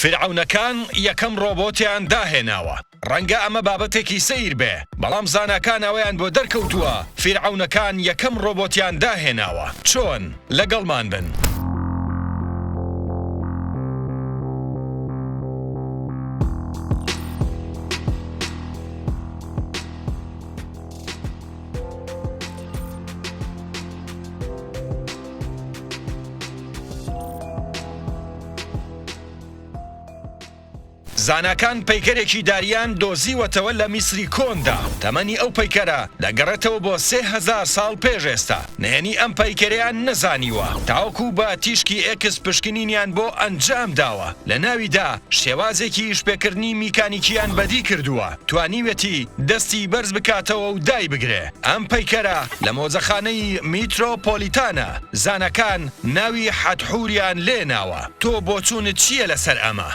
فیرعەونەکان یەکەم ڕۆبۆتیان داهێناوە. ڕەنگە ئەمە بابەتێکی سەیر بێ، بەڵام زاناکان ئەوەیان بۆ دەرکەوتووە فیرعەونەکان یەکەم ڕۆبۆتیان داهێناوە. چۆن؟ لەگەڵمان بن. زاناکان پەیکەرێکی داریان دۆزیوەتەوە لە میسری کۆندا، تەمەنی ئەو پەیکەرە دەگەڕێتەوە بۆ 3000 ساڵ پێش ئێستا، نهێنی ئەم پەیکەرەیان نەزانیوە تاوەکو بە تیشکی ئێکس پشکنینیان بۆ ئەنجام داوە، لە ناویدا شێوازێکی ئیشپێکردنی میکانیکیان بەدی کردووە، توانیویەتی دەستی بەرز بکاتەوە و دایبگرێ. ئەم پەیکەرە لە مۆزەخانەی میترۆپۆلیتانە، زاناکان ناوی حەتحوریان لێ ناوە. تۆ بۆچوونت چییە لەسەر ئەمە؟